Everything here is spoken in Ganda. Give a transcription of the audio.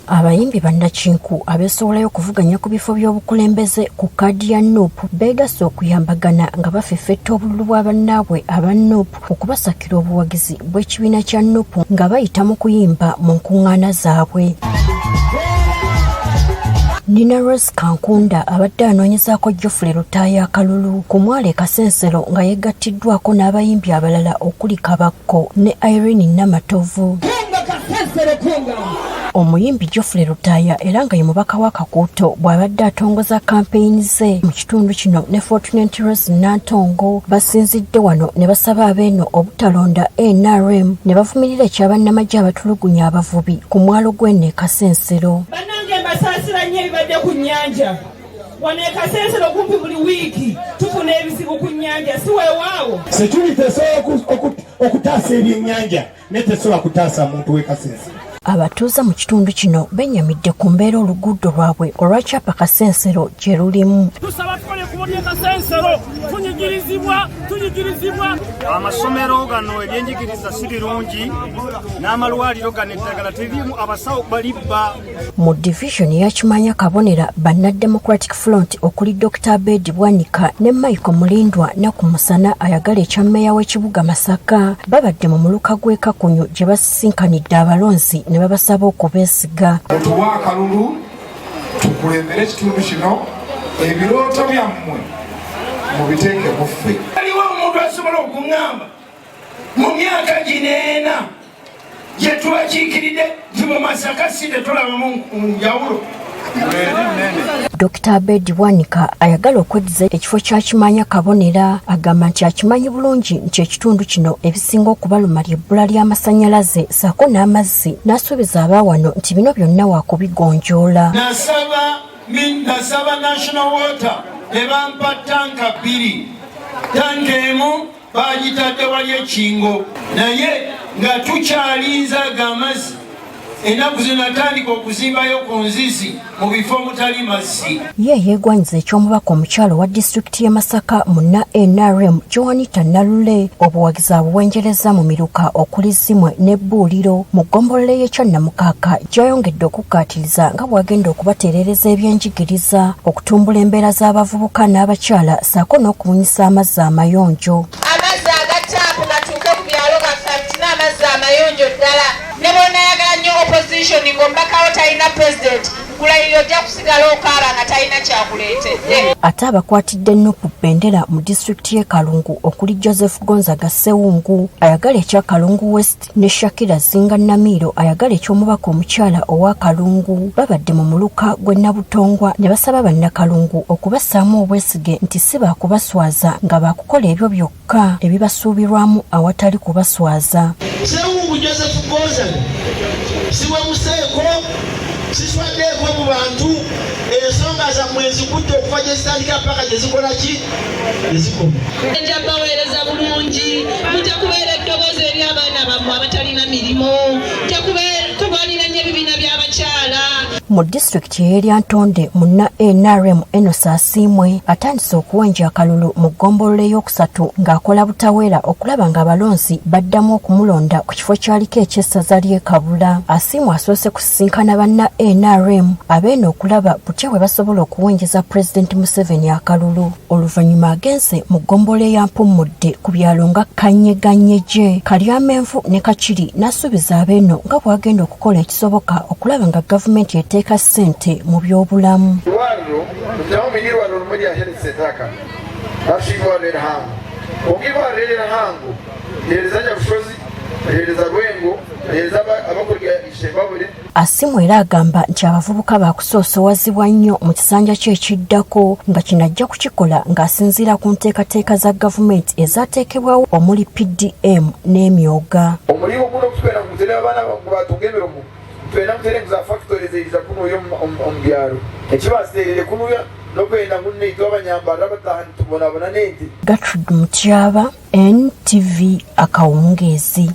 Abayimbi bannakinku abeesowolayo okuvuganya ku bifo by'obukulembeze ku kkaadi ya nup beegasse okuyambagana nga bafeffetta obululu bwa bannaabwe aba nup okubasakira obuwagizi bw'ekibiina kya nup nga bayita mu kuyimba mu nkuŋŋaana zaabwe. Nina Rose Kankunda abadde anoonyezaako Geoffrey Lutaaya akalulu ku mwalo e Kasensero nga yeegattiddwako n'abayimbi abalala okuli Kabakko ne Irene Namatovu. Omuyimbi Geoffrey Lutaaya era nga ye mubaka wa Kakuuto bw'abadde atongoza kampeyini ze mu kitundu kino ne Fortunate Rose Nantongo basinzidde wano ne basaba abeeno obutalonda NRM ne bavumirira ekya bannamagye abatulugunya abavubi ku mwalo gw'eno e Kasensero. Bannange mbasaasira nnyo ebibadde ku nnyanja wano e Kasensero kumpi buli wiiki tufuna ebizibu ku nnyanja si weewaawo. Security esobola okutaasa ebyennyanja naye tesobola kutaasa muntu w'e Kasensero. Abatuuze mu kitundu kino bennyamidde ku mbeera oluguudo lwabwe olwa Kyapa Kasensero gye lulimu. Tusaba tukole ekkubo ly'e Kasensero, tunyigirizibwa, tunyigirizibwa. Amasomero gano ebyenjigiriza si birungi n'amalwaliro gano eddagala teririimu, abasawo balibba. Mu divizoni ya Kimanya Kabonera, banna Democratic Front okuli Dokita Abed Bwanika ne Michael Mulindwa Naku Musana ayagala ekya mmeeya w'ekibuga Masaka babadde mu muluka gw'e Kakunyu gye basisinkanidde abalonzi ne babasaba okubeesiga. Mutuwe akalulu tukulembere ekitundu kino, ebirooto byammwe mubiteeke mu ffe. Waliwo omuntu asobola okuŋŋamba mu myaka gino ena gye tubakiikiridde nti mu Masaka si tetulabamu njawulo? Dokita Abed Bwanika ayagala okweddiza ekifo kya Kimanya Kabonera agamba nti akimanyi bulungi nti ekitundu kino ebisinga okubaluma ly'ebbula ly'amasannyalaze ssaako n'amazzi n'asuubiza abaawano nti bino byonna waakubigonjoola. Nasaba National Water ne bampa tanka bbiri, tanka emu bagitadde wali ekingo naye nga tukyalinze ago amazzi. Ennaku zino natandika okuzimbayo ku nzizi mu bifo omutali mazzi. Ye yeegwanyiza eky'omubaka omukyala owa disitulikiti y'e Masaka munna NRM Joanita Nalule obuwagizi abuwenjereza mu miruka okuli Zimwe n'Ebbuuliro mu ggombolola y'e Kyannamukaaka gy'ayongedde okukkaatiriza nga bw'agenda okubatereereza ebyenjigiriza, okutumbula embeera z'abavubuka n'abakyala ssaako n'okubunyisa amazzi amayonjo. Amazzi aga taapu gatuuke ku byalo gaffe tulina amazzi amayonjo ddala. Ne bw'onaayagala nnyo opposition ng'omubakawo talina president, nkulayirira ojja kusigala okaaba nga talina kyakuleetedde. Ate abakwatidde Nup bendera mu disitulikiti y'e Kalungu okuli Joseph Gonzaga Ssewungu ayagala ekya Kalungu West ne Shakira Zinga Namiiro ayagala eky'omubaka omukyala owa Kalungu babadde mu muluka gw'e Nabutongwa ne basaba Bannakalungu okubassaamu obwesige nti si baakubaswaza nga baakukola ebyo byokka ebibasuubirwamu awatali kubaswaza. Ssewungu Joseph Gonzaga siwemuseeko, siswaddeeko mu bantu, ensonga zammwe nzikutte okuva gye zitandika paka gye zikola ki gye zikoma. Nja baweereza bulungi, mujja kubeera eddoboozi eri abaana bammwe abatalina mirimu, nja kulwanira nnyo ebibiina by'abakyala. Mu disitulikiti y'e Lyantonde munna NRM Enos Asiimwe atandise okuwenja akalulu mu ggombolola ey'okusatu ng'akola butaweera okulaba ng'abalonzi baddamu okumulonda ku kifo ky'aliko eky'essaza ly'e Kabula. Asiimwe asoose kusisinkana banna NRM abeeno okulaba butya bwe basobola okuwenjeza Pulezidenti Museveni akalulu. Oluvannyuma agenze mu ggombolola eya Mpummudde ku byalo nga Kanyeganyegye, Kalyamenvu ne Kakiri n'asuubiza abeeno nga bw'agenda okukola ekisoboka okulaba nga gavumenti eteeka ssente mu byobulamu. Irwariro tutamu irwariro rimwe rya health center aka hafi irwariro erihango kwonka irwariro eri erihango rihereza Nyabushozi, rihereza Rwengo, rihereza abakuruga Ishembabure. Asiimwe era agamba nti abavubuka baakusoosowazibwa nnyo mu kisanja kye ekiddako nga kino ajja kukikola ng'asinziira ku nteekateeka za gavumenti ezaateekebwawo omuli PDM n'emyoga. Omuringo guno ogu twenda ngu tutere abaana ngu batunge emirimo, nitwenda ngu tutere ngu za factory zaija kunuuya omu byaro. Eki baaziteereire kunuuya n'okwenda ngu naitwe abanyambarara abataaha nitubonabona n'ente. Gertrude Mutyaba, NTV akawungeezi.